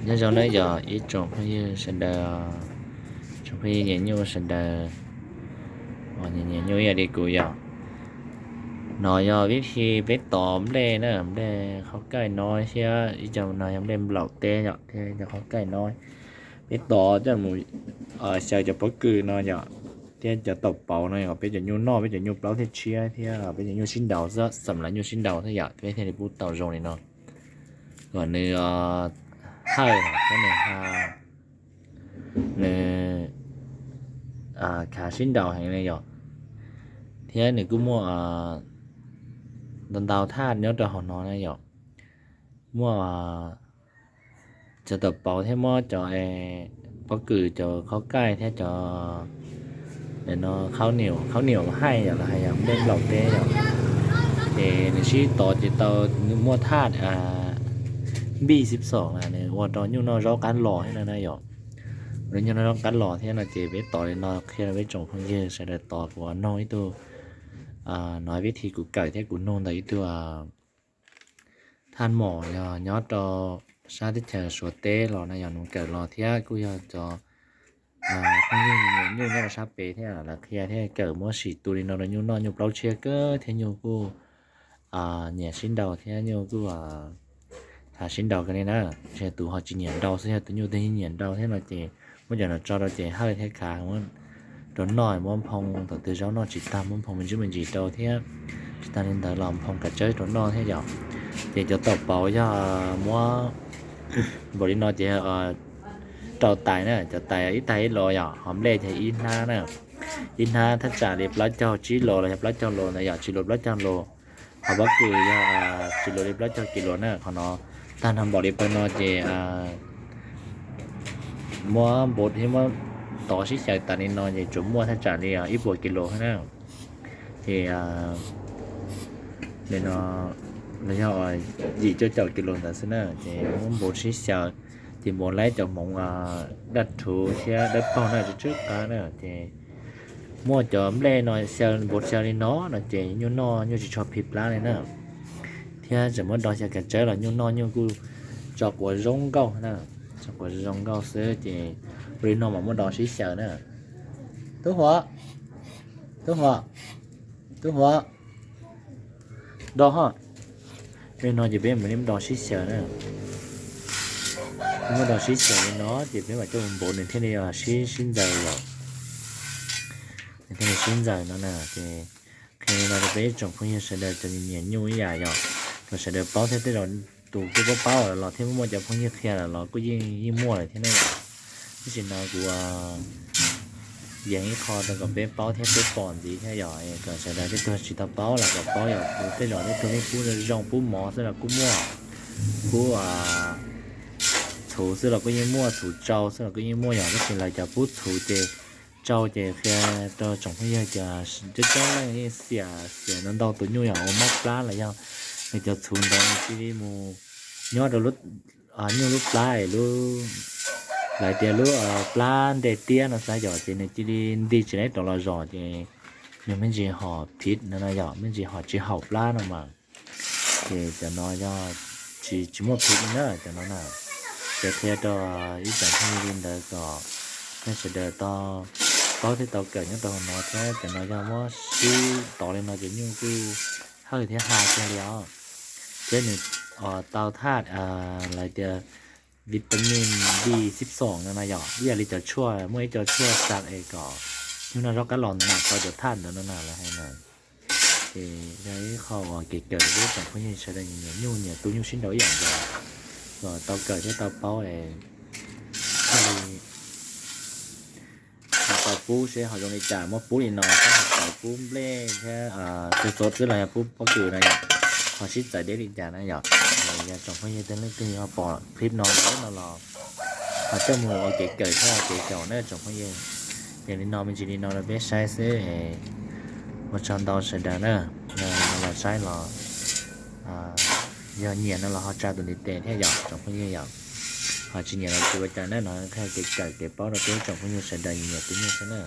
Nyob zoo na yog ib tsoom phooj ywg sawv daws, tsoom phooj ywg nyiam nyuj sawv daws, nyiam nyuj ib yam li kuv yom. No yog vib thi peb tov nplej na, nplej qhov kaij no thiab ib co no yog nplej nplaum teb yom, thiab cov qhov kaij no peb tov coj mus xyaw cov pob kws no yom, thiab cov taum pauv no yom, peb cov nyuj noj, peb cov nyuj plaub thiab tshiab thiab peb cov nyuj sib nraus xwb, xam lav nyuj sib nraus thiab yom, peb thiaj li pub tau zoo li no. Kom nws hawj thiab nws, nws khav sib nraus heev li yom, thiab nws kuj muaj ntau ntau thaj nyob rau hauv no na yom. Muaj cov taum pauv thiab muab cov pob kws, cov qhov kaij thiab cov no, khaub niam, khaub niam haij yom, los hais yog nplej nplaum teb yom. Ces nws sib tov ces tau muaj thaj npij xib xoom na, nws ua rau nyuj noj zaub qab los thiab na yom. Ua rau nyuj noj zaub qab los thiab no ces peb tov li no qhia rau peb tsoom phooj ywg sawv daws tos kuv nug ib tug, no vib thi kuv kawm thiab kuv nug ntawm ib tug thaj mom yog nyob rau sab teb chaws Suav teb los na yom, nws kawm los thiab kuj yog cov phooj ywg nyiam nyuj nyob rau sab pem thiab lawv qhia thiab kawm muab sim tu li no rau nyuj noj, nyuj plaub tshiab kawg thiab nyuj kuj nyiam sib nraus thiab nyuj kuj khav sib nraus kawg li na. Ntshe tus ho tsis nyiam nraus xwb, yog tus nyuj twg nyiam nraus thiab no ces muab cov no tso rau ces hawj thiab khav rau noj, muab nphoo thaum twg zaub noj tsis tag muab nphoo me ntsis me ntsis rau thiab. Tsis tas li ntawd los nphoo kav tsawb rau noj thiab yom. Ces cov taum pauv yog muab npaum li no ces rau tais na, cov tais ib tag ib los yom, ho nplej ces ib hnab na, ib hnab thaj tsam li plaub caug tsib los los yog plaub caug los ntawd yom, tsis luas plaub caug los. Qhov pob kws yog tsis luas li plaub caug kis los na, qhov no tag nrho npaum li pawg no ces muab npau thiab muab tov sib xyaw tas li no ces tsuas muaj thaj tsam li ib puas kis los xwb na. Ces li no los yog yim cuaj caum kis los ntawd xwb na, ces muab npau sib xyaw, ces npau laib cov hmoov daj rhuv thiab dawb paug na, tsw tsw qab na, ces muaj cov nplej no xyaw, npau xyaw li no no ces nyuj noj nyuj tsis tshua phiv plab li na. Thiab tseem muab do xyaw kav tsawb los nyuj noj nyuj kuj tso quav zoo nkauj na, tso quav zoo nkauj xwb ces ua li no mas muab do sib xyaw na. Tub Huam, Tub Huam, Tub Huam, do ho. Li no ces peb mam li muab do sib xyaw na. Muab do sib xyaw li no ces peb mam coj mus npau nws thiaj li sib sib ntxaws yom. Nws thiaj li sib ntxaws no na ces qhia li no rau peb tsoom phooj ywg sawv daws cov nyiam nyuj ib yam yom, kom sawv daws paub thiab tej zaum tus kuj paub paub lawm los thiab muaj muaj cov phooj ywg qhia lawm los kuj yeej yeej muaj lawm thiab na. Tab sis no kuv yees ib qho rau kom peb paub thiab peb pom ntxiv thiab yom, kom sawv daws tej tug tsis tau paub los kom paub yom, kuv tej zaum tej tug pub zoo pub mov xwb los kuj muaj, pub txhuv xwb los kuj yeej muaj, txhuv tsau xwb los kuj yeej muaj yom, tab sis lawv cov pub txhuv ces tsau ces qhia rau tsoom phooj ywg tias coob coob leej yeej xiam xiam ntau ntau tus nyuj yom, uas mob plab los yog nws cov txhuv ntawd nws cia li mus nyob rau nyuj lub plab, lawv tias lub plab nte tiab no xav yom, ces nws cia li nti tsis leb rov los zos ces nws me ntsis hom phiv no no yom, me ntsis hom tsis haum plab no mas. Ces cov no yog tsis tsis muaj phiv li na cov no na. Ces qhia rau ib tsoom phooj ywg li ntawd kom nej sawv daws tau paub thiab tau kawm nyob rau hauv no thiab. Cov no yog muab sib tov li no ces nyuj kuj hawj thiab ha kiag li os. Thiab nws tau thaj lawv tias vitamin B xib xoom no na yom, ib yam li cov tshuaj, muaj ib co tshuaj xa es kom nyuj noj zaub qab los ntawd na, tau cov thaj ntawd no na lawv hais na. Ces yog ib qho uas kev kawm peb tsoom phooj ywg sawv daws nyiam nyuj nyiam tu nyuj sib nraus ib yam nkaus, kom tau kawm thiab tau paub es thiaj li tau pub seb ho zoo li cas, muab pub li no thiab ho tau pub nplej thiab txhua txhua xwb los yog pub pob kws no yom, ho sib txawv deb li cas na yom. Yog tsoom phooj ywg tej leej twg ho pom clip no lawm no los ho coj mus ua kev kawm thiab ua kev xyaum na tsoom phooj ywg. Ces li no me ntsis li no rau peb saib xwb. Ua tsaug ntau sawv daws na, los saib los yog nyiam no los ho tsa tus ntiv tes thiab yom tsoom phooj ywg yom. Ho tsis nyiam los tsis ua cas na, no qhia kev kawm kev paub rau peb tsoom phooj ywg sawv daws nyiam tu nyuj xwb na.